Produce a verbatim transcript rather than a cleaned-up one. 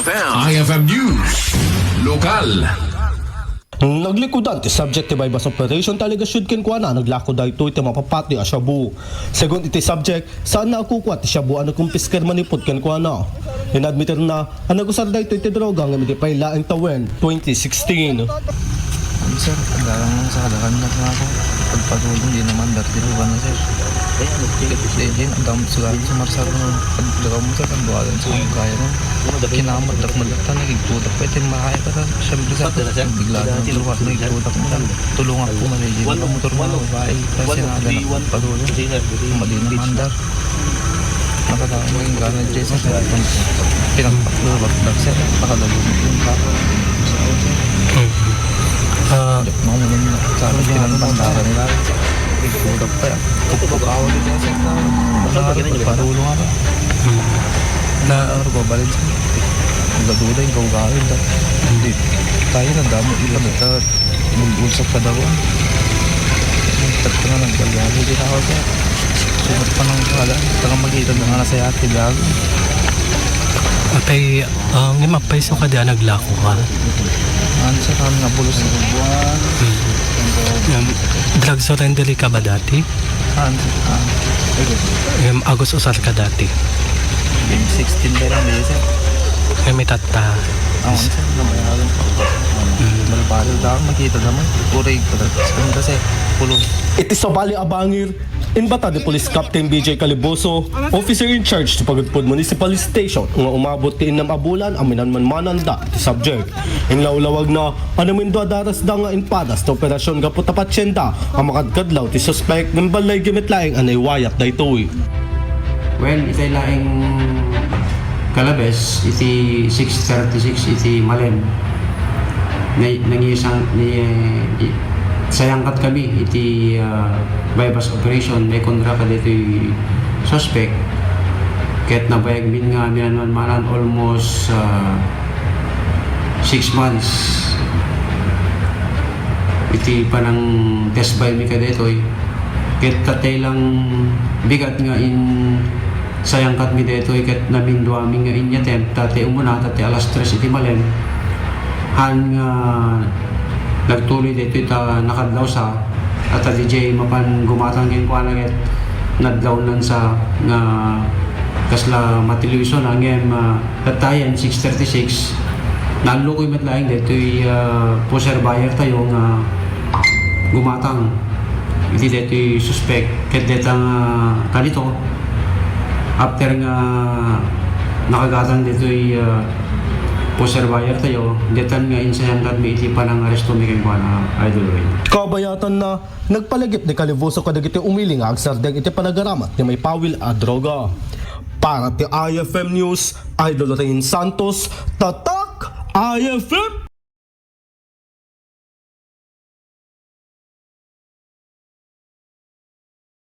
I F M News Lokal. Naglikudan ti subject ti buy-bust operation ti alegasyon kenkuana a naglako daytoy ti mapapati a shabu. Segun iti subject, saanna a kukua ti shabu a nakumpisker manipud kenkuana. Inadmitirna a nagusar daytoy ti droga ngem idi pay laeng tawen, twenty sixteen. Ano, sir, ang dalang sa kadakan na nga ako. Pagpatulong, di naman, dati lugar na, sir. Kaya, ano, sir, sir, ang dami sa gano'n, sumarsar mo. Pagdagaw mo, sir, ang buwalan sa mga kaya mo. Kinamat, dakmat, dakmat, nagigtutak pa, ito yung makaya ka, sir. Siyempre, sir, bigla na ang luwas, nagigtutak mo, sir. Tulungan po, mali, di ba, motor, mga babae. Kasi nga, dalang pagpatulong. Mali naman, dar. Nakatawa mo yung gana, Jason. Pinagpaklo, bakbak, sir. Nakalayo mo yung baka. Mm. Ah. Mga mga mga, sabi, pinagpantara nila. Ikudak pa yan. Pagpakawa nila, sir, na. Nakarapat, parulo nga ba? Mm. Na, ano ba, balance? Ang gaduda yung kawagawin, da. Hindi. Tayo na, damo, iba na, da. Mag-usap ka daw, ah. Tatlo na lang, gagawin din ako, sir. Sunod pa ng kalan. Taka magkita na nga na sa yate, gago. Apay, ah, ngem apay so kadi a naglako ka? Ano sa kami nga bulos na buwan? Hmm. Ngem, drug surrender ka ba dati? Ano sa, ah, Ngem, agos usar ka dati? Game sixteen pa lang, di, sir. Ngem, itatta. Ako, sir, nabayaran pa. Hmm. Malbalo daw, makita naman. Uray, kasi, pulos. Iti sabali a bangir, inbata ni Police Captain B J Caliboso, officer in charge ti Pagudpud Municipal Station, nga umabot ti innem a bulan a minanmanmananda ti subject. Inlawlawagna a namindua darasda nga impadas ti operasyon gapu ta patienda a makadkadlaw ti suspek ngem ballaygi met laeng a naiwayat daytoy. Well, itay laeng Kalabes, iti six thirty-six iti malem. Nay-, nangisang-, ni-, i-, sayangkat kami iti, ah, buy-bust operation, naikontra kadaytoy suspek. Ket nabayag min nga minanmanmanan almost, ah, six months iti panang-test buy mi kadaytoy. Ket tatay lang bigat nga in-, sayangkat mi daytoy ket naminduami nga in-attempt, ta ti umuna, ta ti alas tres iti malem. Han nga nagtuloy daytoy ta nakadlawsa, at ta D J mapan gumatang kenkuana ket nadlawnan sa nga kasla matiluysona ngem, ah, That time, six thirty-six, nallukoy met laeng daytoy, ah, pusher buyer tayo nga gumatang iti daytoy suspek. Ket deta nga kanito, after nga nakagatang daytoy, ah, pusher buyer tayo, detan nga insayangkat mi iti panangaresto mi kenkuana, Idol Ray. Kabayatanna, nagpalagip ni Caliboso kadagiti umili nga agsardeng iti panagaramat ti maipawil a droga. Para ti I F M News, Idol Rain Santos, Tatak I F M!